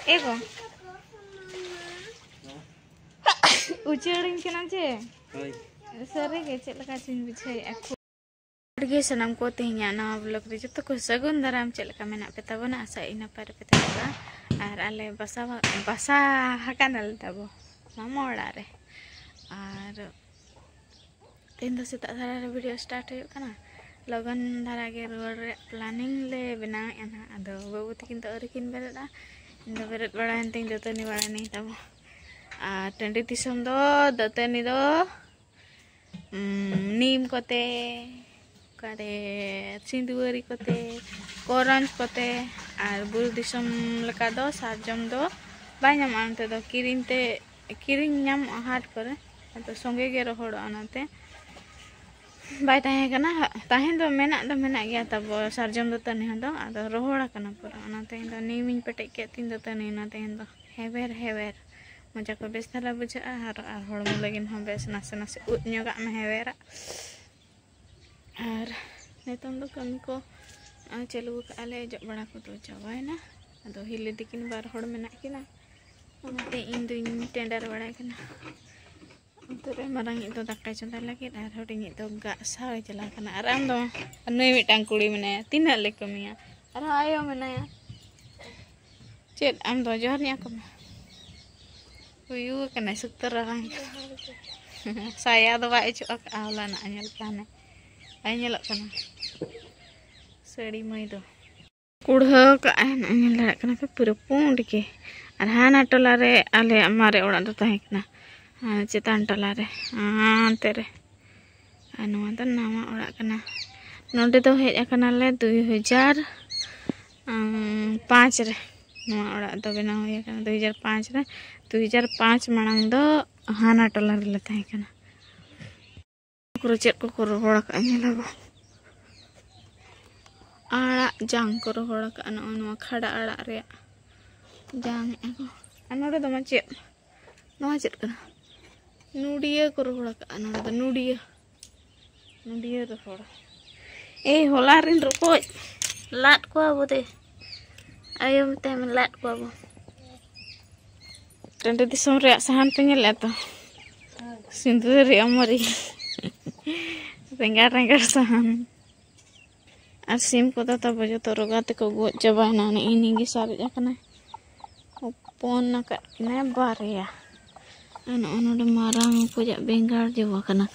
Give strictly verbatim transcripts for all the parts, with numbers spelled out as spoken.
ᱮ ᱜᱚ, ᱩᱪᱟᱹᱲᱤᱧ ᱠᱟᱱᱟ ᱡᱮ᱾ ᱦᱳᱭ᱾ ᱥᱟᱹᱨᱤ ᱜᱮ ᱪᱮᱫ ᱞᱮᱠᱟ ᱪᱚᱧ ᱵᱩᱡᱷᱟᱹᱣᱮᱫᱼᱟ᱾ ᱠᱷᱩᱵ ᱜᱮ ᱥᱟᱱᱟᱢ ᱠᱚ ᱛᱮᱦᱮᱧᱟᱜ ᱱᱟᱣᱟ vlog ᱨᱮ ᱡᱚᱛᱚ ᱠᱚ ᱥᱟᱹᱜᱩᱱ ᱫᱟᱨᱟᱢ᱾ ᱪᱮᱫ ᱞᱮᱠᱟ ᱢᱮᱱᱟᱜ ᱯᱮ ᱛᱟᱵᱚᱱᱟ? ᱟᱥᱟ ᱤᱧ ᱱᱟᱯᱟᱭ ᱨᱮᱯᱮ ᱛᱟᱦᱮᱱᱟ᱾ ᱟᱨ ᱟᱞᱮ ᱵᱟᱥᱟ, ᱵᱟᱥᱟ ᱟᱠᱟᱱᱟᱞᱮ ᱛᱟᱵᱚ ᱢᱟᱢᱟ ᱚᱲᱟᱜ ᱨᱮ᱾ ᱟᱨ ᱛᱮᱦᱮᱧ ᱫᱚ ᱥᱮᱛᱟᱜ ᱫᱷᱟᱨᱟ ᱨᱮ video start ᱦᱩᱭᱩᱜ ᱠᱟᱱᱟ᱾ ᱞᱚᱜᱚᱱ ᱫᱷᱟᱨᱟ ᱜᱮ ᱨᱩᱣᱟᱹᱲ ᱨᱮᱭᱟᱜ planning ᱞᱮ ᱵᱮᱱᱟᱣᱮᱫᱼᱟ ᱱᱟᱦᱟᱜ᱾ ᱟᱫᱚ ᱵᱟᱹᱵᱩ ᱛᱟᱹᱠᱤᱱ ᱫᱚ ᱟᱹᱣᱨᱤ ᱠᱤᱱ ᱵᱮᱨᱮᱫᱼᱟ᱾ ᱤᱧ ᱫᱚ ᱵᱮᱨᱮᱫ ᱵᱟᱲᱟᱭᱮᱱ ᱛᱤᱧ ᱫᱟᱹᱛᱟᱹᱱᱤ ᱵᱟᱲᱟᱭᱮᱱᱟᱹᱧ ᱛᱟᱵᱚ᱾ ᱟᱨ ᱴᱟᱺᱰᱤ ᱫᱤᱥᱚᱢ ᱫᱚ ᱫᱟᱹᱛᱟᱹᱱᱤ ᱫᱚ, ᱩᱸ, ᱱᱤᱢ ᱠᱚᱛᱮ, ᱚᱠᱟᱨᱮ ᱥᱤᱸᱫᱩᱣᱟᱹᱨᱤ ᱠᱚᱛᱮ, ᱠᱚᱨᱚᱧᱡᱽ ᱠᱚᱛᱮ᱾ ᱟᱨ ᱵᱩᱨᱩ ᱫᱤᱥᱚᱢ ᱞᱮᱠᱟ ᱫᱚ ᱥᱟᱨᱡᱚᱢ ᱫᱚ ᱵᱟᱭ ᱧᱟᱢᱚᱜᱼᱟ ᱚᱱᱛᱮ ᱫᱚ, ᱠᱤᱨᱤᱧ ᱛᱮ, ᱠᱤᱨᱤᱧ ᱧᱟᱢᱚᱜᱼᱟ ᱦᱟᱴ ᱠᱚᱨᱮ, ᱟᱫᱚ ᱥᱚᱸᱜᱮ ᱜᱮ ᱨᱚᱦᱚᱲᱚᱜᱼᱟ, ᱚᱱᱟᱛᱮ ᱵᱟᱭ ᱛᱟᱦᱮᱸ ᱠᱟᱱᱟ᱾ ᱛᱟᱦᱮᱸ ᱫᱚ ᱢᱮᱱᱟᱜ ᱫᱚ ᱢᱮᱱᱟᱜ ᱜᱮᱭᱟ ᱛᱟᱵᱚ ᱥᱟᱨᱡᱚᱢ ᱫᱟᱹᱛᱟᱹᱱᱤ ᱦᱚᱸ ᱫᱚ, ᱟᱫᱚ ᱨᱚᱦᱚᱲ ᱟᱠᱟᱱᱟ ᱯᱩᱨᱟᱹ, ᱚᱱᱟᱛᱮ ᱤᱧ ᱫᱚ ᱱᱤᱢᱤᱧ ᱯᱮᱴᱮᱡ ᱠᱮᱫ ᱛᱤᱧ ᱫᱟᱹᱛᱟᱹᱱᱤ, ᱚᱱᱟ ᱛᱮᱦᱮᱧ ᱫᱚ ᱦᱮᱣᱮᱨ ᱦᱮᱣᱮᱨ ᱢᱚᱡᱟ ᱠᱚ ᱵᱮᱥ ᱫᱷᱟᱨᱟ ᱵᱩᱡᱷᱟᱹᱜᱼᱟ᱾ ᱟᱨ, ᱟᱨ ᱦᱚᱲᱢᱚ ᱞᱟᱹᱜᱤᱫ ᱦᱚᱸ ᱵᱮᱥ, ᱱᱟᱥᱮ ᱱᱟᱥᱮ ᱩᱫ ᱧᱚᱜᱟᱜ ᱢᱮ ᱦᱮᱣᱮᱨᱟᱜ᱾ ᱟᱨ ᱱᱤᱛᱚᱝ ᱫᱚ ᱠᱟᱹᱢᱤ ᱠᱚ, ᱟᱨ ᱪᱟᱹᱞᱩ ᱟᱠᱟᱫᱼᱟ ᱞᱮ, ᱡᱚᱜ ᱵᱟᱲᱟ ᱠᱚᱫᱚ ᱪᱟᱵᱟᱭᱮᱱᱟ᱾ ᱟᱫᱚ ᱦᱤᱞᱤ ᱛᱤᱠᱤᱱ ᱵᱟᱨ ᱦᱚᱲ ᱢᱮᱱᱟᱜ ᱠᱤᱱᱟ, ᱚᱱᱟᱛᱮ ᱤᱧ ᱫᱩᱧ ᱴᱮᱸᱰᱟᱨ ᱵᱟᱲᱟᱭ ᱠᱟᱱᱟ᱾ ᱚᱱᱛᱮ ᱨᱮ ᱢᱟᱨᱟᱝᱤᱡ ᱫᱚ ᱫᱟᱠᱟᱭ ᱪᱚᱸᱫᱟᱭ ᱞᱟᱹᱜᱤᱫ ᱟᱨ ᱦᱩᱰᱤᱧᱤᱡ ᱫᱚ ᱜᱟᱜ ᱥᱟᱣ ᱮ ᱪᱟᱞᱟᱣ ᱠᱟᱱᱟ᱾ ᱟᱨ ᱟᱢ ᱫᱚ? ᱟᱨ ᱱᱩᱭ ᱢᱤᱫᱴᱟᱝ ᱠᱩᱲᱤ ᱢᱮᱱᱟᱭᱟ, ᱛᱤᱱᱟᱹᱜ ᱞᱮ ᱠᱟᱹᱢᱤᱭᱟ? ᱟᱨᱦᱚᱸ ᱟᱭᱳ ᱢᱮᱱᱟᱭᱟ᱾ ᱪᱮᱫ ᱟᱢ ᱫᱚ ᱡᱚᱦᱟᱨ ᱧᱚᱜ ᱠᱟᱢᱟ? ᱦᱩᱭᱩ ᱟᱠᱟᱱᱟᱭ ᱥᱩᱠᱛᱚ ᱨᱟᱨᱟᱝ᱾ ᱥᱟᱭᱟ ᱫᱚ ᱵᱟᱭ ᱚᱪᱚᱜ ᱟᱠᱟᱫᱼᱟ, ᱦᱚᱞᱟᱱᱟᱜ ᱧᱮᱞ ᱠᱟᱱᱟ᱾ ᱵᱟᱭ ᱧᱮᱞᱚᱜ ᱠᱟᱱᱟ᱾ ᱥᱟᱹᱲᱤ ᱢᱟᱹᱭ ᱫᱚ᱾ ᱠᱩᱲᱦᱟᱹ ᱠᱟᱜᱼᱟᱭ, ᱱᱚᱜᱼᱚᱭ ᱧᱮᱞ ᱫᱟᱲᱮᱭᱟᱜ ᱠᱟᱱᱟ ᱯᱮ, ᱯᱩᱨᱟᱹ ᱯᱩᱸᱰ ᱜᱮ᱾ ᱟᱨ ᱦᱟᱱᱟ ᱴᱚᱞᱟ ᱨᱮ ᱟᱞᱮᱭᱟᱜ ᱢᱟᱨᱮ ᱚᱲᱟᱜ ᱫᱚ ᱛᱟᱦᱮᱸ ᱠᱟᱱᱟ, ᱦᱟᱱᱟ ᱪᱮᱛᱟᱱ ᱴᱚᱞᱟ ᱨᱮ, ᱦᱟᱱᱛᱮ ᱨᱮ᱾ ᱟᱨ ᱱᱚᱣᱟ ᱫᱚ ᱱᱟᱣᱟ ᱚᱲᱟᱜ ᱠᱟᱱᱟ᱾ ᱱᱚᱰᱮ ᱫᱚ ᱦᱮᱡ ᱟᱠᱟᱱᱟᱞᱮ ᱫᱩᱭ ᱦᱟᱡᱟᱨ ᱯᱟᱸᱪ ᱨᱮ᱾ ᱱᱚᱣᱟ ᱚᱲᱟᱜ ᱫᱚ ᱵᱮᱱᱟᱣ ᱦᱩᱭ ᱟᱠᱟᱱᱟ ᱫᱩᱭ ᱦᱟᱡᱟᱨ ᱯᱟᱸᱪ ᱨᱮ᱾ ᱫᱩᱭ ᱦᱟᱡᱟᱨ ᱯᱟᱸᱪ ᱢᱟᱲᱟᱝ ᱫᱚ ᱦᱟᱱᱟ ᱴᱚᱞᱟ ᱨᱮᱞᱮ ᱛᱟᱦᱮᱸ ᱠᱟᱱᱟ᱾ ᱠᱚᱨᱮ ᱪᱮᱫ ᱠᱚᱠᱚ ᱨᱚᱦᱚᱲ ᱟᱠᱟᱫᱼᱟ, ᱧᱮᱞ ᱟᱵᱚ᱾ ᱟᱲᱟᱜ ᱡᱟᱝ ᱠᱚ ᱨᱚᱦᱚᱲ ᱟᱠᱟᱫᱼᱟ, ᱱᱚᱜᱼᱚᱭ ᱱᱚᱣᱟ ᱠᱷᱟᱰᱟ ᱟᱲᱟᱜ ᱨᱮᱭᱟᱜ ᱡᱟᱝ ᱮᱜᱼᱟ ᱠᱚ᱾ ᱟᱨ ᱱᱚᱰᱮ ᱫᱚ ᱢᱟ ᱪᱮᱫ, ᱱᱚᱣᱟ ᱪᱮᱫ ᱠᱟᱱᱟ? ᱱᱩᱰᱤᱭᱟᱹ ᱠᱚ ᱨᱚᱦᱚᱲ ᱟᱠᱟᱫᱼᱟ, ᱱᱚᱰᱮ ᱫᱚ ᱱᱩᱰᱤᱭᱟᱹ, ᱱᱩᱰᱤᱭᱟᱹ ᱨᱚᱦᱚᱲ᱾ ᱮᱭ, ᱦᱚᱞᱟ ᱨᱮᱱ ᱨᱚᱠᱚᱡ ᱞᱟᱫ ᱠᱚᱣᱟ ᱵᱚ ᱫᱮ᱾ ᱟᱭᱳ ᱢᱮᱛᱟᱭ ᱢᱮ, ᱞᱟᱫ ᱠᱚᱣᱟ ᱵᱚ᱾ ᱴᱟᱺᱰᱤ ᱫᱤᱥᱚᱢ ᱨᱮᱭᱟᱜ ᱥᱟᱦᱟᱱ ᱯᱮ ᱧᱮᱞ ᱞᱮᱫᱼᱟ ᱛᱚ? ᱥᱤᱸᱫᱩᱨᱤ ᱟᱢᱟᱨᱤ᱾ ᱨᱮᱸᱜᱟᱲ ᱨᱮᱸᱜᱟᱲ ᱥᱟᱦᱟᱱ᱾ ᱟᱨ ᱥᱤᱢ ᱠᱚᱫᱚ ᱛᱟᱵᱚ ᱡᱚᱛᱚ ᱨᱚᱜᱟ ᱛᱮᱠᱚ ᱜᱚᱡ ᱪᱟᱵᱟᱭᱮᱱᱟ᱾ ᱱᱮᱜᱼᱮ ᱱᱤᱭᱟᱹ ᱜᱮ ᱥᱟᱨᱮᱡ ᱟᱠᱟᱱᱟ᱾ ᱦᱚᱯᱚᱱ ᱟᱠᱟᱫ ᱠᱤᱱᱟᱹᱭ ᱵᱟᱨᱭᱟ᱾ ᱟᱨ ᱱᱚᱜᱼᱚ ᱱᱚᱰᱮ ᱢᱟᱨᱟᱝ ᱚᱠᱚᱭᱟᱜ ᱵᱮᱸᱜᱟᱲ ᱡᱚ ᱟᱠᱟᱱᱟ᱾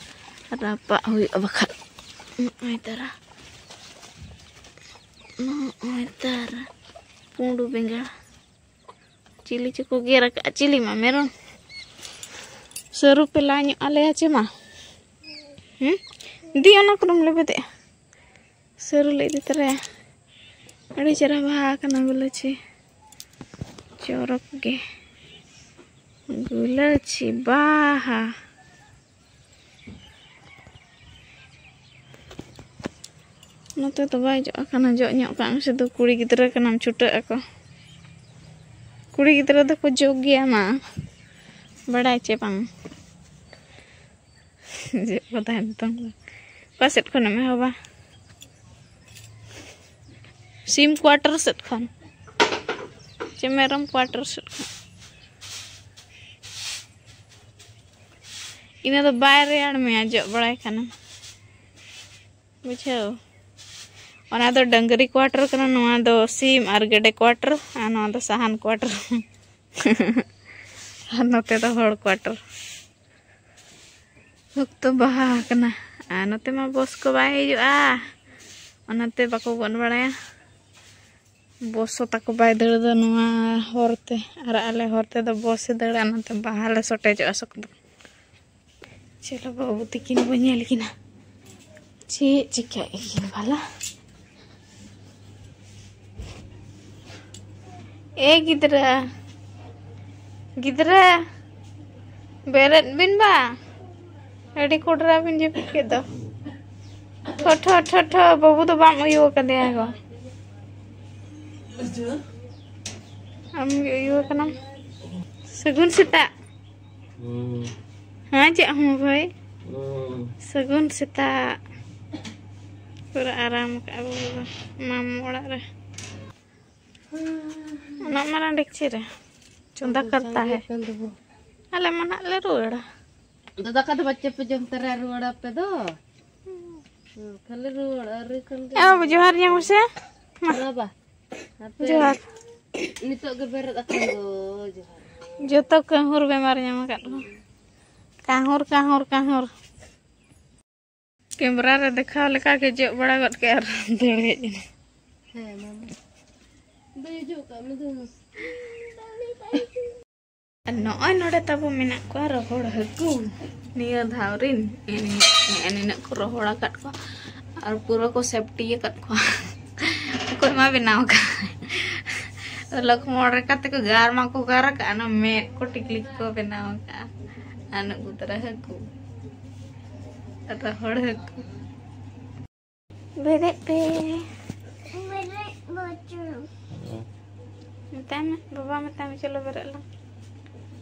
ᱨᱟᱯᱟᱜ ᱦᱩᱭᱩᱜᱼᱟ ᱵᱟᱠᱷᱟᱱ᱾ ᱱᱚᱜᱼᱚᱭ ᱛᱟᱨᱟ, ᱱᱚᱜᱼᱚᱭ ᱛᱟᱨᱟ ᱯᱩᱸᱰ ᱵᱮᱸᱜᱟᱲ᱾ ᱪᱤᱞᱤ ᱪᱚᱠᱚ ᱜᱮᱨ ᱟᱠᱟᱫᱼᱟ᱾ ᱪᱤᱞᱤ ᱢᱟ ᱢᱮᱨᱚᱢ? ᱥᱟᱹᱨᱩ ᱯᱮ ᱞᱟ ᱧᱚᱜ ᱟᱞᱮᱭᱟ ᱪᱮ ᱢᱟ? ᱦᱩᱸ? ᱫᱤ, ᱚᱱᱟ ᱠᱚᱫᱚᱢ ᱞᱮᱵᱮᱫᱮᱜᱼᱟ? ᱥᱟᱹᱨᱩ ᱞᱮ ᱤᱫᱤ ᱛᱚᱨᱟᱭᱟ᱾ ᱟᱹᱰᱤ ᱪᱮᱦᱨᱟ ᱵᱟᱦᱟ ᱟᱠᱟᱱᱟ ᱜᱩᱞᱟᱹᱪᱤ᱾ ᱪᱚᱨᱚᱠ ᱜᱮ᱾ ᱜᱩᱞᱟᱹᱪᱤ ᱵᱟᱦᱟ᱾ ᱱᱚᱛᱮ ᱫᱚ ᱵᱟᱭ ᱡᱚᱜ ᱟᱠᱟᱱᱟ, ᱡᱚᱜ ᱧᱚᱜ ᱠᱟᱜ ᱢᱮ, ᱥᱩᱫᱷᱩ ᱠᱩᱲᱤ ᱜᱤᱫᱽᱨᱟᱹ ᱠᱟᱱᱟᱢ, ᱪᱷᱩᱴᱟᱹᱜ ᱟᱠᱚ᱾ ᱠᱩᱲᱤ ᱜᱤᱫᱽᱨᱟᱹ ᱫᱚᱠᱚ ᱡᱚᱜ ᱜᱮᱭᱟ ᱢᱟ, ᱵᱟᱲᱟᱭ ᱪᱮ ᱵᱟᱝ? ᱡᱚᱜ ᱠᱚ ᱛᱟᱦᱮᱱ ᱛᱟᱢ ᱫᱚ᱾ ᱚᱠᱟ ᱥᱮᱫ ᱠᱷᱚᱱᱮᱢ ᱮᱦᱚᱵᱟ? ᱥᱤᱢ quarter ᱥᱮᱫ ᱠᱷᱚᱱ ᱪᱮ ᱢᱮᱨᱚᱢ quarter ᱥᱮᱫ ᱠᱷᱚᱱ? ᱤᱱᱟᱹ ᱫᱚ ᱵᱟᱭ ᱨᱮᱭᱟᱲ ᱢᱮᱭᱟ, ᱡᱚᱜ ᱵᱟᱲᱟᱭ ᱠᱷᱟᱱᱮᱢ᱾ ᱵᱩᱡᱷᱟᱹᱣ? ᱚᱱᱟ ᱫᱚ ᱰᱟᱹᱝᱨᱤ quarter ᱠᱟᱱᱟ, ᱱᱚᱣᱟ ᱫᱚ ᱥᱤᱢ ᱟᱨ ᱜᱮᱰᱮ quarter, ᱟᱨ ᱱᱚᱣᱟ ᱫᱚ ᱥᱟᱦᱟᱱ quarter᱾ ᱟᱨ ᱱᱚᱛᱮ ᱫᱚ ᱦᱚᱲ quarter᱾ ᱚᱠᱛᱚ ᱵᱟᱦᱟ ᱟᱠᱟᱱᱟ᱾ ᱟᱨ ᱱᱚᱛᱮ ᱢᱟ ᱵᱚᱥ ᱠᱚ ᱵᱟᱭ ᱦᱤᱡᱩᱜᱼᱟ, ᱚᱱᱟᱛᱮ ᱵᱟᱠᱚ ᱜᱚᱫ ᱵᱟᱲᱟᱭᱟ᱾ ᱵᱚᱥ ᱦᱚᱸ ᱛᱟᱠᱚ ᱵᱟᱭ ᱫᱟᱹᱲ ᱫᱚ ᱱᱚᱣᱟ ᱦᱚᱨ ᱛᱮ, ᱟᱨ ᱟᱞᱮ ᱦᱚᱨ ᱛᱮᱫᱚ ᱵᱚᱥ ᱮ ᱫᱟᱹᱲᱟ, ᱚᱱᱟᱛᱮ ᱵᱟᱦᱟ ᱞᱮ ᱥᱚᱴᱮᱡᱚᱜᱼᱟ ᱥᱚᱠᱛᱚ᱾ ᱪᱚᱞᱚ ᱵᱟᱹᱵᱩ ᱛᱤᱠᱤᱱ ᱵᱚᱱ ᱧᱮᱞ ᱠᱤᱱᱟ, ᱪᱮᱫ ᱪᱤᱠᱟᱹᱭ ᱟᱹᱠᱤᱱ ᱵᱷᱟᱞᱟ᱾ ᱮ ᱜᱤᱫᱽᱨᱟᱹ, ᱜᱤᱫᱽᱨᱟᱹ, ᱵᱮᱨᱮᱫ ᱵᱤᱱ ᱵᱟ, ᱟᱹᱰᱤ ᱠᱚᱰᱨᱟ ᱵᱤᱱ ᱡᱟᱹᱯᱤᱫ ᱠᱮᱫ ᱫᱚ᱾ ᱴᱷᱚ, ᱴᱷᱚ, ᱴᱷᱚ, ᱴᱷᱚ, ᱵᱟᱹᱵᱩ ᱫᱚ ᱵᱟᱢ ᱩᱭᱩ ᱟᱠᱟᱫᱮᱭᱟ ᱜᱚ᱾ ᱟᱢ ᱜᱮ ᱩᱭᱩ ᱟᱠᱟᱱᱟᱢ᱾ ᱥᱟᱹᱜᱩᱱ ᱥᱮᱛᱟᱜ᱾ ᱦᱩᱸ᱾ ᱦᱮᱸ, ᱪᱮᱫ ᱦᱚᱸ ᱵᱷᱟᱹᱭ᱾ ᱦᱩᱸ᱾ ᱥᱟᱹᱜᱩᱱ ᱥᱮᱛᱟᱜ᱾ ᱯᱩᱨᱟᱹ ᱟᱨᱟᱢ ᱟᱠᱟᱫᱼᱟ ᱵᱟᱹᱵᱩ ᱫᱚ ᱢᱟᱢᱩ ᱚᱲᱟᱜ ᱨᱮ᱾ ᱩᱱᱟᱹᱜ ᱢᱟᱨᱟᱝ ᱰᱮᱠᱪᱤ ᱨᱮ᱾ ᱪᱚᱸᱫᱟ ᱠᱟᱨᱛᱟ ᱦᱮ᱾ ᱠᱟᱱ ᱛᱟᱵᱚ᱾ ᱟᱞᱮ ᱢᱟ ᱱᱟᱜ ᱞᱮ ᱨᱩᱣᱟᱹᱲᱟ᱾ ᱟᱫᱚ ᱫᱟᱠᱟ ᱫᱚ ᱵᱟᱪᱮ ᱯᱮ ᱡᱚᱢ ᱛᱟᱨᱟ ᱨᱩᱣᱟᱹᱲ ᱟᱯᱮ ᱫᱚ? ᱦᱩᱸ, ᱠᱷᱟᱹᱞᱤ ᱨᱩᱣᱟᱹᱲ ᱟᱹᱣᱨᱤ ᱠᱷᱟᱱ ᱜᱮ᱾ ᱮ ᱵᱟᱹᱵᱩ, ᱡᱚᱦᱟᱨ ᱧᱟᱢ ᱢᱮᱥᱮ᱾ ᱢᱟ᱾ ᱵᱟᱵᱟ, ᱟᱯᱮ ᱡᱚᱦᱟᱨ᱾ ᱱᱤᱛᱚᱜ ᱜᱮ ᱵᱮᱨᱮᱫ ᱟᱠᱟᱱ ᱫᱚ, ᱡᱚᱦᱟᱨ᱾ ᱡᱚᱛᱚ ᱠᱟᱹᱦᱩᱨ ᱵᱮᱢᱟᱨ ᱧᱟᱢ ᱟᱠᱟᱫ ᱠᱚᱣᱟ᱾ ᱠᱟᱹᱦᱩᱨ, ᱠᱟᱹᱦᱩᱨ, ᱠᱟᱹᱦᱩᱨ᱾ ᱠᱮᱢᱨᱟ ᱨᱮ ᱫᱮᱠᱷᱟᱣ ᱞᱮᱠᱟ ᱜᱮ ᱡᱚᱜ ᱵᱟᱲᱟ ᱜᱚᱫ ᱠᱮᱫ ᱟᱨ ᱫᱟᱹᱲ ᱦᱮᱡ ᱮᱱᱟ᱾ ᱦᱮᱸ, ᱢᱟᱢᱟ᱾ ᱫᱟᱹᱭ, ᱦᱤᱡᱩᱜ ᱠᱟᱜ ᱢᱮ, ᱫᱩ᱾ ᱟᱨ ᱱᱚᱜᱼᱚᱭ ᱱᱚᱰᱮ ᱛᱟᱵᱚ ᱢᱮᱱᱟᱜ ᱠᱚᱣᱟ ᱨᱚᱦᱚᱲ ᱦᱟᱹᱠᱩ᱾ ᱱᱤᱭᱟᱹ ᱫᱷᱟᱣ ᱨᱤᱱ ᱱᱮᱜᱼᱮ ᱱᱤᱱᱟᱹᱜ ᱠᱚ ᱨᱚᱦᱚᱲ ᱟᱠᱟᱫ ᱠᱚᱣᱟ ᱟᱨ ᱯᱩᱨᱟᱹ ᱠᱚ ᱥᱮᱯᱴᱤ ᱟᱠᱟᱫ ᱠᱚᱣᱟ᱾ ᱚᱠᱚᱭ ᱢᱟ ᱵᱮᱱᱟᱣ ᱟᱠᱟᱫ? ᱞᱚᱠᱢᱚᱬ ᱞᱮᱠᱟᱛᱮ ᱠᱚ ᱜᱟᱨ ᱢᱟᱠᱚ ᱜᱟᱨ ᱟᱠᱟᱫ, ᱚᱱᱟ ᱢᱮᱫ ᱠᱚ ᱴᱤᱠᱞᱤ ᱠᱚ ᱵᱮᱱᱟᱣ ᱟᱠᱟᱫ᱾ ᱟᱨ ᱱᱩᱠᱩ ᱛᱟᱨᱟ ᱦᱟᱹᱠᱩ ᱟᱨ ᱨᱚᱦᱚᱲ ᱦᱟᱹᱠᱩ᱾ ᱵᱮᱨᱮᱫ ᱯᱮ᱾ ᱵᱮᱨᱮᱫ ᱵᱚᱪᱚ᱾ ᱢᱮᱛᱟᱭ ᱢᱮ, ᱵᱟᱵᱟ ᱢᱮᱛᱟᱭ ᱢᱮ, ᱪᱚᱞᱚ ᱵᱮᱨᱮᱫ ᱞᱟᱝ᱾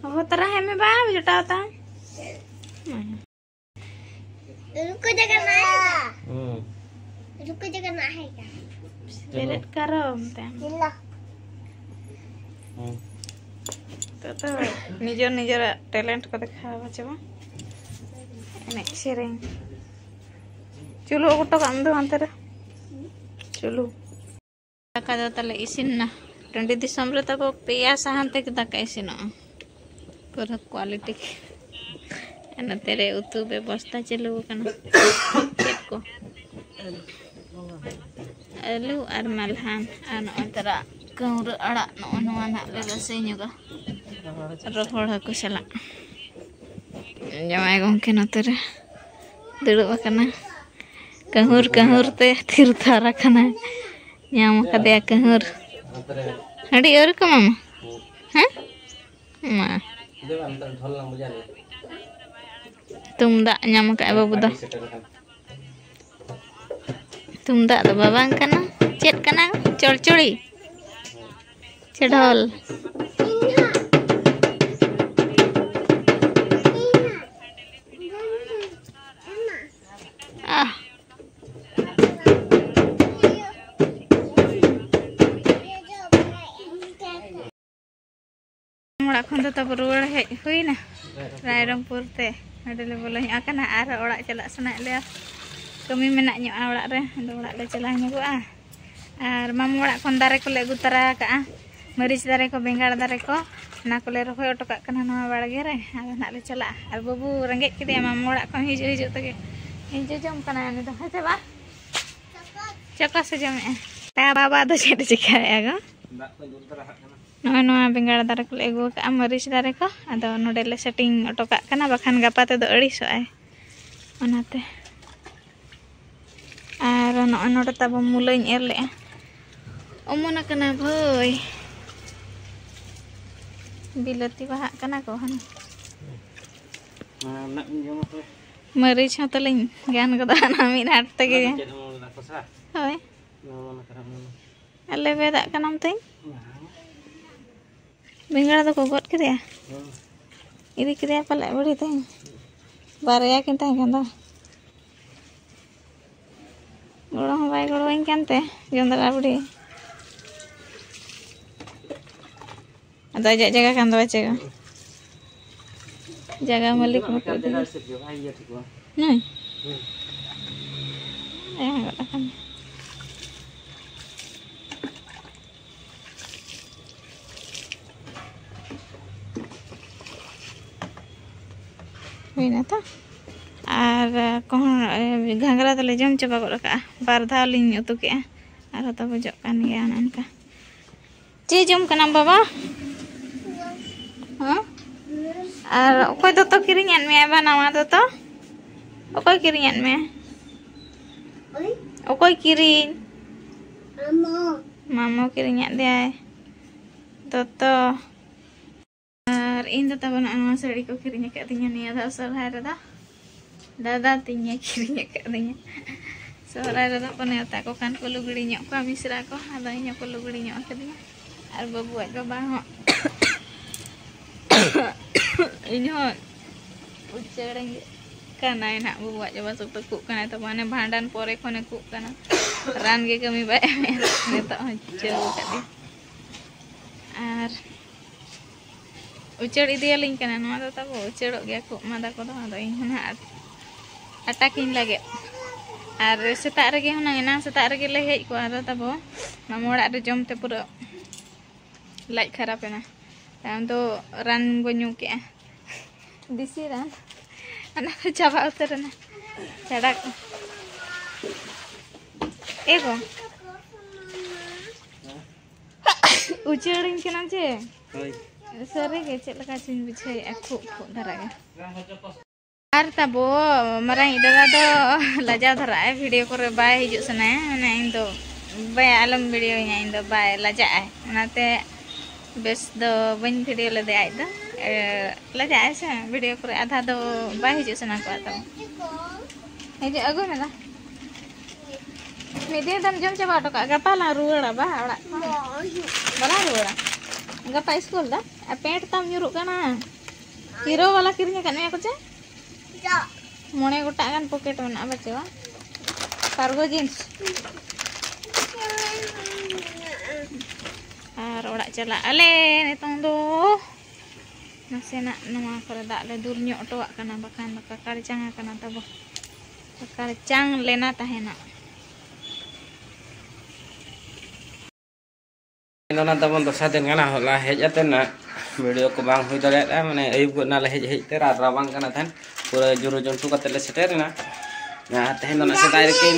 ᱦᱚᱦᱚ ᱛᱟᱨᱟ ᱦᱮᱡ ᱢᱮ, ᱵᱟᱝ ᱡᱚᱴᱟᱣ ᱛᱟᱢ᱾ ᱨᱩᱠᱚ ᱡᱟᱭᱜᱟ ᱱᱟ ᱟᱭᱮᱜᱟ᱾ ᱦᱩᱸ᱾ ᱨᱩᱠᱚ ᱡᱟᱭᱜᱟ ᱱᱟ ᱟᱭᱮᱜᱟ᱾ ᱪᱚᱞᱚ᱾ ᱵᱮᱨᱮᱫ ᱠᱟᱨᱚ ᱢᱮᱛᱟᱭ ᱢᱮ᱾ ᱪᱚᱞᱚ᱾ ᱦᱩᱸ᱾ ᱛᱚ, ᱛᱚ, ᱱᱤᱡᱮᱨ ᱱᱤᱡᱮᱨᱟᱜ ᱴᱮᱞᱮᱱᱴ ᱠᱚ ᱫᱮᱠᱷᱟᱣᱟ ᱪᱮ ᱵᱟᱝ? ᱮᱱᱮᱡ ᱥᱮᱨᱮᱧ᱾ ᱪᱩᱞᱩ ᱟᱹᱜᱩ ᱦᱚᱴᱚ ᱠᱟᱜ ᱢᱮ ᱫᱚ ᱦᱟᱱᱛᱮ ᱨᱮ᱾ ᱪᱩᱞᱩ᱾ ᱫᱟᱠᱟ ᱫᱚ ᱛᱟᱞᱮ ᱤᱥᱤᱱ ᱱᱟ᱾ ᱴᱟᱺᱰᱤ ᱫᱤᱥᱚᱢ ᱨᱮ ᱛᱟᱵᱚ ᱯᱮᱭᱟ ᱥᱟᱦᱟᱱ ᱛᱮᱜᱮ ᱫᱟᱠᱟ ᱤᱥᱤᱱᱚᱜᱼᱟ᱾ ᱯᱩᱨᱟᱹ ᱠᱣᱟᱞᱤᱴᱤ᱾ ᱱᱚᱛᱮ ᱨᱮ ᱩᱛᱩ ᱵᱮᱵᱚᱥᱛᱟ ᱪᱟᱹᱞᱩ ᱟᱠᱟᱱᱟ᱾ ᱪᱮᱫ ᱠᱚ? ᱟᱹᱞᱩ ᱟᱨ ᱢᱟᱞᱦᱟᱱ ᱟᱨ ᱱᱚᱜᱼᱚᱭ ᱛᱟᱨᱟ ᱠᱟᱹᱣᱨᱟᱹ ᱟᱲᱟᱜ, ᱱᱚᱜᱼᱚᱭ ᱱᱚᱣᱟ ᱱᱟᱜ ᱞᱮ ᱨᱟᱥᱮ ᱧᱚᱜᱟ ᱨᱚᱦᱚᱲ ᱦᱟᱹᱠᱩ ᱥᱟᱞᱟᱜ᱾ ᱡᱟᱶᱟᱭ ᱜᱚᱢᱠᱮ ᱱᱚᱛᱮ ᱨᱮ ᱫᱩᱲᱩᱵ ᱟᱠᱟᱱᱟ᱾ ᱠᱟᱹᱦᱩᱨ ᱠᱟᱹᱦᱩᱨ ᱛᱮ ᱛᱷᱤᱨ ᱛᱷᱟᱨ ᱟᱠᱟᱱᱟ᱾ ᱧᱟᱢ ᱟᱠᱟᱫᱮᱭᱟ ᱠᱟᱹᱦᱩᱨ᱾ ᱦᱟᱺᱰᱤ ᱟᱹᱣᱨᱤ ᱠᱚ ᱮᱢᱟᱢᱟ? ᱦᱮᱸ? ᱢᱟ᱾ ᱛᱩᱢᱫᱟᱜ ᱧᱟᱢ ᱟᱠᱟᱫ ᱵᱟᱹᱵᱩ ᱫᱚ᱾ ᱛᱩᱢᱫᱟᱜ ᱫᱚ ᱵᱟᱵᱟᱝ ᱠᱟᱱᱟ᱾ ᱪᱮᱫ ᱠᱟᱱᱟ? ᱪᱚᱲᱪᱚᱲᱤ ᱥᱮ ᱰᱷᱚᱞ? ᱟᱦ᱾ ᱚᱲᱟᱜ ᱠᱷᱚᱱ ᱫᱚ ᱛᱟᱵᱚ ᱨᱩᱣᱟᱹᱲ ᱦᱮᱡ ᱦᱩᱭᱱᱟ ᱨᱟᱭᱨᱚᱝᱯᱩᱨ ᱛᱮ᱾ ᱱᱚᱸᱰᱮ ᱞᱮ ᱵᱚᱞᱚ ᱧᱚᱜ ᱟᱠᱟᱱᱟ, ᱟᱨ ᱚᱲᱟᱜ ᱪᱟᱞᱟᱜ ᱥᱟᱱᱟᱭᱮᱫ ᱞᱮᱭᱟ᱾ ᱠᱟᱹᱢᱤ ᱢᱮᱱᱟᱜ ᱧᱚᱜᱼᱟ ᱚᱲᱟᱜ ᱨᱮ, ᱟᱫᱚ ᱚᱲᱟᱜ ᱞᱮ ᱪᱟᱞᱟᱣ ᱧᱚᱜᱚᱜᱼᱟ᱾ ᱟᱨ ᱢᱟᱢᱩ ᱚᱲᱟᱜ ᱠᱷᱚᱱ ᱫᱟᱨᱮ ᱠᱚᱞᱮ ᱟᱹᱜᱩ ᱛᱟᱨᱟ ᱟᱠᱟᱜᱼᱟ, ᱢᱟᱹᱨᱤᱪ ᱫᱟᱨᱮ ᱠᱚ, ᱵᱮᱸᱜᱟᱲ ᱫᱟᱨᱮ ᱠᱚ, ᱚᱱᱟ ᱠᱚᱞᱮ ᱨᱚᱦᱚᱭ ᱦᱚᱴᱚ ᱠᱟᱜ ᱠᱟᱱᱟ ᱱᱚᱣᱟ ᱵᱟᱲᱜᱮ ᱨᱮ᱾ ᱟᱫᱚ ᱱᱟᱦᱟᱜ ᱞᱮ ᱪᱟᱞᱟᱜᱼᱟ᱾ ᱟᱨ ᱵᱟᱹᱵᱩ ᱨᱮᱸᱜᱮᱡ ᱠᱮᱫᱮᱭᱟ ᱢᱟᱢᱩ ᱚᱲᱟᱜ ᱠᱷᱚᱱ ᱦᱤᱡᱩᱜ ᱦᱤᱡᱩᱜ ᱛᱮᱜᱮ ᱦᱤᱡᱩᱜ ᱡᱚᱢ ᱠᱟᱱᱟᱭ ᱩᱱᱤ ᱫᱚ, ᱦᱮᱸ ᱥᱮ ᱵᱟᱝ? ᱪᱚᱠᱚᱥ ᱮ ᱡᱚᱢᱮᱜᱼᱟ᱾ ᱛᱟ ᱵᱟᱵᱟ ᱫᱚ ᱪᱮᱫ ᱮ ᱪᱤᱠᱟᱹᱭᱮᱜᱼᱟ ᱜᱚ? ᱫᱟᱜ ᱠᱚᱧ ᱫᱩᱞ ᱛᱟᱨᱟ ᱠᱟᱜ ᱠᱟᱱᱟ᱾ ᱱᱚᱜᱼᱚᱭ ᱱᱚᱣᱟ ᱵᱮᱸᱜᱟᱲ ᱫᱟᱨᱮ ᱠᱚᱞᱮ ᱟᱹᱜᱩ ᱟᱠᱟᱫᱼᱟ, ᱢᱟᱹᱨᱤᱪ ᱫᱟᱨᱮ ᱠᱚ᱾ ᱟᱫᱚ ᱱᱚᱰᱮ ᱞᱮ setting ᱦᱚᱴᱚ ᱠᱟᱜ ᱠᱟᱱᱟ, ᱵᱟᱠᱷᱟᱱ ᱜᱟᱯᱟ ᱛᱮᱫᱚ ᱟᱹᱲᱤᱥᱚᱜᱼᱟᱭ᱾ ᱚᱱᱟᱛᱮ᱾ ᱟᱨ ᱱᱚᱜᱼᱚᱭ ᱱᱚᱰᱮ ᱛᱟᱵᱚ ᱢᱩᱞᱟᱹᱧ ᱮᱨ ᱞᱮᱜᱼᱟ᱾ ᱚᱢᱚᱱ ᱟᱠᱟᱱᱟ ᱵᱷᱟᱹᱭ᱾ ᱵᱤᱞᱟᱹᱛᱤ ᱵᱟᱦᱟᱜ ᱠᱟᱱᱟ ᱠᱚ ᱦᱟᱱᱮ᱾ ᱢᱟ, ᱱᱟᱜ ᱵᱤᱱ ᱡᱚᱢᱟ ᱛᱚᱵᱮ᱾ ᱢᱟᱹᱨᱤᱪ ᱦᱚᱸ ᱛᱟᱹᱞᱤᱧ ᱜᱟᱱ ᱜᱚᱫᱚᱜᱼᱟ ᱚᱱᱟ ᱢᱤᱫ ᱦᱟᱴ ᱛᱮᱜᱮ᱾ ᱚᱱᱟ ᱫᱚ ᱪᱮᱫ ᱚᱢᱚᱱ ᱞᱮᱱᱟ, ᱠᱚᱥᱟ? ᱦᱳᱭ᱾ ᱚᱢᱚᱱ ᱟᱠᱟᱱᱟ, ᱚᱢᱚᱱ᱾ ᱟᱨ ᱞᱮᱵᱮᱫᱟᱜ ᱠᱟᱱᱟᱢ ᱛᱮᱧ? ᱵᱟᱝ᱾ ᱵᱮᱸᱜᱟᱲ ᱫᱚᱠᱚ ᱜᱚᱫ ᱠᱮᱫᱮᱭᱟ? ᱦᱩᱸ᱾ ᱤᱫᱤ ᱠᱮᱫᱮᱭᱟ ᱯᱟᱞᱮ ᱵᱩᱲᱦᱤ ᱛᱮᱧ᱾ ᱵᱟᱨᱭᱟ ᱠᱤᱱ ᱛᱟᱦᱮᱸ ᱠᱟᱱ ᱫᱚ᱾ ᱜᱚᱲᱚ ᱦᱚᱸ ᱵᱟᱭ ᱜᱚᱲᱚᱣᱟᱹᱧ ᱠᱟᱱ ᱛᱮ, ᱡᱚᱸᱫᱽᱨᱟ ᱵᱩᱲᱦᱤ᱾ ᱟᱫᱚ ᱟᱡᱟᱜ ᱡᱟᱭᱜᱟ ᱠᱟᱱ ᱫᱚ ᱵᱟᱪᱚ᱾ ᱡᱟᱭᱜᱟ ᱢᱟᱹᱞᱤᱠ ᱢᱚᱛᱚ ᱡᱟᱭᱜᱟ ᱛᱮᱜᱮ᱾ ᱦᱤᱥᱟᱹᱵ ᱜᱮ ᱵᱟᱭ ᱤᱭᱟᱹ ᱴᱷᱤᱠᱚᱜᱼᱟ᱾ ᱱᱩᱭ? ᱦᱩᱸ᱾ ᱦᱮᱸ, ᱜᱚᱫ ᱟᱠᱟᱱ᱾ ᱦᱩᱭᱱᱟ ᱛᱚ᱾ ᱟᱨ ᱠᱚᱦᱚᱸ, ᱜᱷᱟᱸᱜᱽᱨᱟ ᱫᱚᱞᱮ ᱡᱚᱢ ᱪᱟᱵᱟ ᱜᱚᱫ ᱟᱠᱟᱜᱼᱟ᱾ ᱵᱟᱨ ᱫᱷᱟᱣ ᱞᱤᱧ ᱩᱛᱩ ᱠᱮᱜᱼᱟ᱾ ᱟᱨᱦᱚᱸ ᱛᱟᱵᱚ ᱡᱚᱜ ᱠᱟᱱ ᱜᱮᱭᱟ ᱚᱱᱮ ᱚᱱᱠᱟ᱾ ᱪᱮᱫ ᱡᱚᱢ ᱠᱟᱱᱟᱢ ᱵᱟᱵᱟ? ᱦᱮᱸ? ᱟᱨ ᱚᱠᱚᱭ ᱫᱚᱛᱚ ᱠᱤᱨᱤᱧᱟᱫ ᱢᱮᱭᱟ ᱵᱟ ᱱᱟᱣᱟ ᱫᱚᱛᱚ? ᱚᱠᱚᱭ ᱠᱤᱨᱤᱧᱟᱫ ᱢᱮᱭᱟ? ᱚᱠᱚᱭ ᱠᱤᱨᱤᱧ? ᱢᱟᱢᱚ᱾ ᱢᱟᱢᱚ ᱠᱤᱨᱤᱧᱟᱫ ᱫᱮᱭᱟᱭ ᱫᱚᱛᱚ᱾ ᱟᱨ ᱤᱧ ᱫᱚ ᱛᱟᱵᱚᱱ ᱱᱚᱜᱼᱚ ᱱᱚᱣᱟ ᱥᱟᱹᱲᱤ ᱠᱚ ᱠᱤᱨᱤᱧ ᱟᱠᱟᱫ ᱛᱤᱧᱟᱹ ᱱᱤᱭᱟᱹ ᱫᱷᱟᱣ ᱥᱚᱦᱨᱟᱭ ᱨᱮᱫᱚ᱾ ᱫᱟᱫᱟ ᱛᱤᱧᱮ ᱠᱤᱨᱤᱧ ᱟᱠᱟᱫ ᱛᱤᱧᱟᱹ᱾ ᱥᱚᱦᱨᱟᱭ ᱨᱮᱫᱚ ᱠᱚ ᱱᱮᱣᱛᱟ ᱠᱚ ᱠᱷᱟᱱ ᱠᱚ ᱞᱩᱜᱽᱲᱤ ᱧᱚᱜ ᱠᱚᱣᱟ ᱢᱤᱥᱨᱟ ᱠᱚ, ᱟᱫᱚ ᱤᱧ ᱦᱚᱸᱠᱚ ᱞᱩᱜᱽᱲᱤ ᱧᱚᱜ ᱟᱠᱟᱫᱤᱧᱟ᱾ ᱟᱨ ᱵᱟᱹᱵᱩᱣᱟᱜ ᱵᱟᱵᱟ ᱦᱚᱸ ᱤᱧ ᱦᱚᱸ ᱩᱪᱟᱹᱲ ᱠᱟᱱᱟᱭ ᱱᱟᱦᱟᱜ, ᱵᱟᱹᱵᱩᱣᱟᱜ ᱵᱟᱵᱟ ᱥᱚᱠᱛᱚ ᱠᱷᱩᱜ ᱠᱟᱱᱟᱭ ᱛᱟᱵᱚ, ᱦᱟᱱᱮ ᱵᱷᱟᱸᱰᱟᱱ ᱯᱚᱨᱮ ᱠᱷᱚᱱᱮ ᱠᱷᱩᱜ ᱠᱟᱱᱟ, ᱨᱟᱱ ᱜᱮ ᱠᱟᱹᱢᱤ ᱵᱟᱭ ᱮᱢᱮᱫ, ᱱᱤᱛᱚᱜ ᱦᱚᱸ ᱪᱟᱹᱞᱩ ᱟᱠᱟᱫ ᱜᱮ᱾ ᱟᱨ ᱩᱪᱟᱹᱲ ᱤᱫᱤᱭᱟᱞᱤᱧ ᱠᱟᱱᱟ᱾ ᱱᱚᱣᱟ ᱫᱚ ᱛᱟᱵᱚ ᱩᱪᱟᱹᱲᱚᱜ ᱜᱮᱭᱟ ᱠᱷᱩᱜ ᱢᱟᱸᱫᱟ ᱠᱚᱫᱚ᱾ ᱟᱫᱚ ᱤᱧ ᱦᱚᱸ ᱱᱟᱦᱟᱜ ᱟᱴᱟᱠᱤᱧ ᱞᱟᱹᱜᱤᱫ᱾ ᱟᱨ ᱥᱮᱛᱟᱜ ᱨᱮᱜᱮ ᱦᱩᱱᱟᱹᱝ, ᱮᱱᱟᱝ ᱥᱮᱛᱟᱜ ᱨᱮᱜᱮ ᱞᱮ ᱦᱮᱡ ᱠᱚᱜᱼᱟ᱾ ᱟᱫᱚ ᱛᱟᱵᱚ ᱢᱟᱢᱟ ᱚᱲᱟᱜ ᱨᱮ ᱡᱚᱢ ᱛᱮ ᱯᱩᱨᱟᱹ ᱞᱟᱡ ᱠᱷᱟᱨᱟᱯ ᱮᱱᱟ᱾ ᱛᱟᱭᱚᱢ ᱫᱚ ᱨᱟᱱ ᱵᱚ ᱧᱩ ᱠᱮᱜᱼᱟ, ᱫᱮᱥᱤ ᱨᱟᱱ, ᱚᱱᱟ ᱠᱚ ᱪᱟᱵᱟ ᱩᱛᱟᱹᱨ ᱮᱱᱟ᱾ ᱪᱷᱟᱲᱟ ᱠᱚ᱾ ᱮ ᱜᱚ, ᱩᱪᱟᱹᱲᱤᱧ ᱠᱟᱱᱟ ᱡᱮ᱾ ᱦᱳᱭ᱾ ᱥᱟᱹᱨᱤ ᱜᱮ ᱪᱮᱫ ᱞᱮᱠᱟ ᱪᱚᱧ ᱵᱩᱡᱷᱟᱹᱣᱮᱫᱼᱟ, ᱠᱷᱩᱜ ᱠᱷᱩᱜ ᱫᱷᱟᱨᱟ ᱜᱮ᱾ ᱟᱨ ᱛᱟᱵᱚ ᱢᱟᱨᱟᱝ ᱫᱟᱫᱟ ᱫᱚ ᱞᱟᱡᱟᱣ ᱫᱷᱟᱨᱟᱜ ᱟᱭ, ᱵᱷᱤᱰᱤᱭᱳ ᱠᱚᱨᱮ ᱵᱟᱭ ᱦᱤᱡᱩᱜ ᱥᱟᱱᱟᱭᱟ᱾ ᱢᱟᱱᱮ ᱤᱧ ᱫᱚ ᱵᱟᱭ, ᱟᱞᱚᱢ ᱵᱷᱤᱰᱤᱭᱳᱧᱟ, ᱤᱧ ᱫᱚ ᱵᱟᱭ, ᱞᱟᱡᱟᱜ ᱟᱭ᱾ ᱚᱱᱟᱛᱮ ᱵᱮᱥ ᱫᱚ ᱵᱟᱹᱧ ᱵᱷᱤᱰᱤᱭᱳ ᱞᱮᱫᱮᱭᱟ ᱟᱡ ᱫᱚ᱾ ᱮ, ᱞᱟᱡᱟᱜ ᱟᱭ ᱥᱮ, ᱵᱷᱤᱰᱤᱭᱳ ᱠᱚᱨᱮ ᱟᱫᱷᱟ ᱫᱚ ᱵᱟᱭ ᱦᱤᱡᱩᱜ ᱥᱟᱱᱟ ᱠᱚᱣᱟ ᱛᱟᱵᱚ᱾ ᱦᱤᱡᱩᱜ, ᱟᱹᱜᱩᱭ ᱢᱮ ᱫᱟ᱾ ᱢᱤᱫ ᱫᱤᱱ ᱛᱮᱢ ᱡᱚᱢ ᱪᱟᱵᱟ ᱦᱚᱴᱚ ᱠᱟᱜᱼᱟ, ᱜᱟᱯᱟ ᱞᱟᱝ ᱨᱩᱣᱟᱹᱲᱟ ᱵᱟ ᱚᱲᱟᱜ ᱠᱷᱚᱱ᱾ ᱵᱟᱞᱟᱝ ᱨᱩᱣᱟᱹᱲᱟ, ᱜᱟᱯᱟ ᱥᱠᱩᱞ ᱫᱟ᱾ ᱟᱨ ᱯᱮᱱᱴ ᱛᱟᱢ ᱧᱩᱨᱩᱜ ᱠᱟᱱᱟ᱾ ᱦᱤᱨᱳ ᱵᱟᱞᱟ ᱠᱤᱨᱤᱧ ᱟᱠᱟᱫ ᱢᱮᱭᱟ ᱠᱚ ᱪᱮ? ᱢᱚᱬᱮ ᱜᱚᱴᱟᱝ ᱜᱟᱱ ᱯᱚᱠᱮᱴ ᱢᱮᱱᱟᱜᱼᱟ ᱵᱟᱪᱮ ᱵᱟᱝ? ᱠᱟᱨᱜᱳ ᱡᱤᱱᱥ᱾ ᱟᱨ ᱚᱲᱟᱜ ᱪᱟᱞᱟᱜ ᱟᱞᱮ ᱱᱤᱛᱚᱝ ᱫᱚ᱾ ᱱᱟᱥᱮᱱᱟᱜ ᱱᱚᱣᱟ ᱠᱚᱨᱮ ᱫᱟᱜ ᱞᱮ ᱫᱩᱞ ᱧᱚᱜ ᱦᱚᱴᱚᱣᱟᱜ ᱠᱟᱱᱟ, ᱵᱟᱠᱷᱟᱱ ᱫᱚ ᱠᱟᱠᱟᱲ ᱪᱟᱝ ᱟᱠᱟᱱᱟ ᱛᱟᱵᱚ, ᱠᱟᱠᱟᱲ ᱪᱟᱝ ᱞᱮᱱᱟ ᱛᱟᱦᱮᱱᱟ᱾ ᱱᱚᱣᱟ ᱛᱟᱵᱚᱱ ᱫᱚᱥᱟᱨ ᱫᱤᱱ ᱠᱟᱱᱟ, ᱦᱚᱞᱟ ᱦᱮᱡ ᱟᱛᱮ ᱱᱟᱜ ᱵᱷᱤᱰᱤᱭᱳ ᱠᱚ ᱵᱟᱝ ᱦᱩᱭ ᱫᱟᱲᱮᱭᱟᱜᱼᱟ, ᱢᱟᱱᱮ ᱟᱹᱭᱩᱵ ᱜᱚᱫ ᱱᱟᱞᱮ ᱦᱮᱡ ᱦᱮᱡ ᱛᱮ, ᱨᱟᱛ ᱨᱟᱵᱟᱝ ᱠᱟᱱᱟ ᱛᱟᱦᱮᱱ, ᱯᱩᱨᱟᱹ ᱡᱩᱨᱩ ᱡᱩᱱᱴᱩ ᱠᱟᱛᱮ ᱞᱮ ᱥᱮᱴᱮᱨ ᱮᱱᱟ᱾ ᱟᱨ ᱛᱮᱦᱮᱧ ᱫᱚ ᱱᱟᱜ ᱥᱮᱛᱟᱜ ᱨᱮᱠᱤᱱ,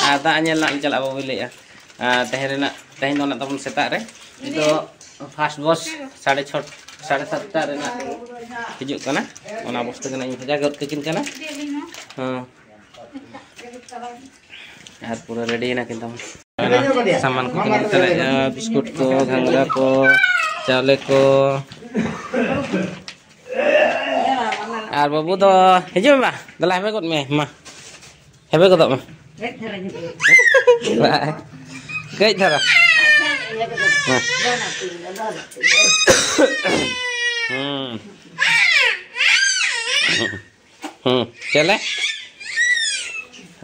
ᱟᱨ ᱫᱟᱜ ᱧᱮᱞ ᱱᱟᱜ ᱞᱮ ᱪᱟᱞᱟᱜᱼᱟ, ᱵᱟᱵᱩᱭ ᱞᱟᱹᱭᱮᱜᱼᱟ᱾ ᱟᱨ ᱛᱮᱦᱮᱧ ᱨᱮᱱᱟᱜ, ᱛᱮᱦᱮᱧ ᱫᱚ ᱱᱟᱜ ᱛᱟᱵᱚᱱ ᱥᱮᱛᱟᱜ ᱨᱮ, ᱱᱤᱛᱚᱜ ᱯᱷᱟᱥᱴ ᱵᱚᱥ ᱥᱟᱲᱮ ᱪᱷᱚ, ᱥᱟᱲᱮ ᱥᱟᱛᱴᱟ ᱨᱮᱱᱟᱜ ᱦᱤᱡᱩᱜ ᱠᱟᱱᱟ, ᱚᱱᱟ ᱵᱚᱥ ᱛᱮᱜᱮ ᱱᱟᱜ ᱤᱧ ᱵᱷᱮᱡᱟ ᱜᱚᱫ ᱠᱟᱹᱠᱤᱱ ᱠᱟᱱᱟ᱾ ᱦᱮᱸ᱾ ᱟᱨ ᱯᱩᱨᱟᱹ ᱨᱮᱰᱤ ᱮᱱᱟ ᱠᱤᱱ ᱛᱟᱵᱚᱱ᱾ ᱥᱟᱢᱟᱱ ᱠᱚ ᱠᱤᱨᱤᱧ ᱛᱚᱨᱟᱭᱮᱫᱼᱟ, ᱵᱤᱥᱠᱩᱴ ᱠᱚ, ᱜᱷᱟᱸᱜᱽᱨᱟ ᱠᱚ, ᱪᱟᱣᱞᱮ ᱠᱚ᱾ ᱟᱨ ᱵᱟᱹᱵᱩ ᱫᱚ ᱦᱤᱡᱩᱜ ᱢᱮ, ᱢᱟ ᱫᱮᱞᱟ ᱦᱮᱵᱮ ᱜᱚᱫ ᱢᱮ, ᱢᱟ ᱦᱮᱵᱮ ᱜᱚᱫᱚᱜ ᱢᱮ᱾ ᱠᱟᱹᱡ ᱫᱷᱟᱨᱟ᱾ ᱦᱮᱸ᱾ ᱦᱩᱸ᱾ ᱦᱩᱸ, ᱪᱮᱞᱮ?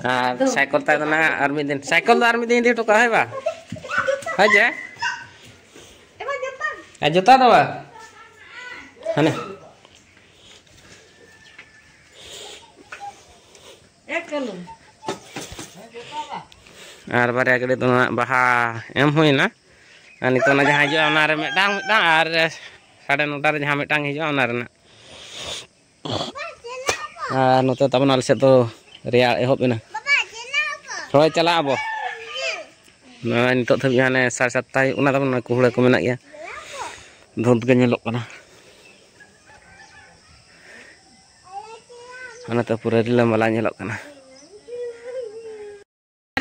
ᱟᱨ ᱥᱟᱭᱠᱮᱞ ᱛᱟᱭ ᱫᱚ ᱱᱟᱦᱟᱜ ᱟᱨ ᱢᱤᱫ ᱫᱤᱱ, ᱥᱟᱭᱠᱮᱞ ᱫᱚ ᱟᱨ ᱢᱤᱫ ᱫᱤᱱ ᱤᱫᱤ ᱦᱚᱴᱚ ᱠᱟᱜᱼᱟ, ᱦᱳᱭ ᱵᱟ? ᱦᱳᱭ ᱡᱮ? ᱟᱨ ᱡᱩᱛᱟ ᱫᱚ ᱵᱟ? ᱦᱟᱱᱮ᱾ ᱟᱨ ᱵᱟᱨᱭᱟ ᱜᱟᱹᱰᱤ ᱫᱚ ᱱᱟᱜ ᱵᱟᱦᱟ ᱮᱢ ᱦᱩᱭᱱᱟ᱾ ᱟᱨ ᱱᱤᱛᱚᱜ ᱚᱱᱟ ᱡᱟᱦᱟᱸ ᱦᱤᱡᱩᱜᱼᱟ, ᱚᱱᱟᱨᱮ ᱢᱤᱫᱴᱟᱝ, ᱢᱤᱫᱴᱟᱝ, ᱟᱨ ᱥᱟᱲᱮ ᱱᱚᱴᱟ ᱨᱮ ᱡᱟᱦᱟᱸ ᱢᱤᱫᱴᱟᱝ ᱦᱤᱡᱩᱜᱼᱟ, ᱚᱱᱟ ᱨᱮᱱᱟᱜ᱾ ᱟᱨ ᱱᱚᱛᱮ ᱛᱟᱵᱚᱱ ᱟᱞᱮ ᱥᱮᱫ ᱫᱚ ᱨᱮᱭᱟᱲ ᱮᱦᱚᱵ ᱮᱱᱟ᱾ ᱦᱳᱭ, ᱪᱟᱞᱟᱜ ᱟᱵᱚ᱾ ᱱᱚᱜᱼᱚᱭ ᱱᱤᱛᱚᱜ ᱫᱷᱟᱹᱵᱤᱡ ᱦᱟᱱᱮ ᱥᱟᱲᱮ ᱥᱟᱛᱴᱟ ᱦᱩᱭᱩᱜ ᱠᱟᱱᱟ, ᱛᱟᱵᱚᱱ ᱚᱱᱟ ᱠᱩᱦᱲᱟᱹ ᱠᱚ ᱢᱮᱱᱟᱜ ᱜᱮᱭᱟ, ᱫᱷᱩᱸᱛ ᱜᱮ ᱧᱮᱞᱚᱜ ᱠᱟᱱᱟ᱾ ᱚᱱᱟᱛᱮ ᱯᱩᱨᱟᱹ ᱨᱤᱞᱟᱹᱢᱟᱞᱟ ᱧᱮᱞᱚᱜ ᱠᱟᱱᱟ᱾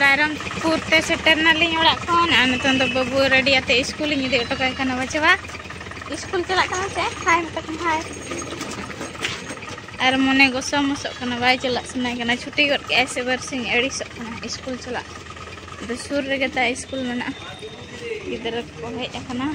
ᱨᱟᱭᱨᱚᱝᱯᱩᱨ ᱛᱮ ᱥᱮᱴᱮᱨ ᱱᱟᱞᱤᱧ ᱚᱲᱟᱜ ᱠᱷᱚᱱ, ᱟᱨ ᱱᱤᱛᱚᱝ ᱫᱚ ᱵᱟᱹᱵᱩ ᱨᱮᱰᱤ ᱟᱛᱮ ᱤᱥᱠᱩᱞ ᱤᱧ ᱤᱫᱤ ᱦᱚᱴᱚ ᱠᱟᱭ ᱠᱟᱱᱟ᱾ ᱵᱟᱪᱮ ᱵᱟ, ᱤᱥᱠᱩᱞ ᱪᱟᱞᱟᱜ ᱠᱟᱱᱟ ᱥᱮ? ᱦᱟᱭ ᱢᱮᱛᱟ ᱠᱚᱢ, ᱦᱟᱭ᱾ ᱟᱨ ᱢᱚᱱᱮ ᱜᱚᱥᱚ ᱢᱚᱥᱚᱜ ᱠᱟᱱᱟ, ᱵᱟᱭ ᱪᱟᱞᱟᱜ ᱥᱟᱱᱟᱭ ᱠᱟᱱᱟ᱾ ᱪᱷᱩᱴᱤ ᱜᱚᱫ ᱠᱮᱜᱼᱟᱭ ᱥᱮ ᱵᱟᱨᱥᱤᱧ, ᱟᱹᱲᱤᱥᱚᱜ ᱠᱟᱱᱟ ᱤᱥᱠᱩᱞ ᱪᱟᱞᱟᱜ᱾ ᱟᱫᱚ ᱥᱩᱨ ᱨᱮᱜᱮ ᱛᱟᱭ ᱤᱥᱠᱩᱞ ᱢᱮᱱᱟᱜᱼᱟ᱾ ᱜᱤᱫᱽᱨᱟᱹ ᱠᱚᱠᱚ ᱦᱮᱡ ᱟᱠᱟᱱᱟ᱾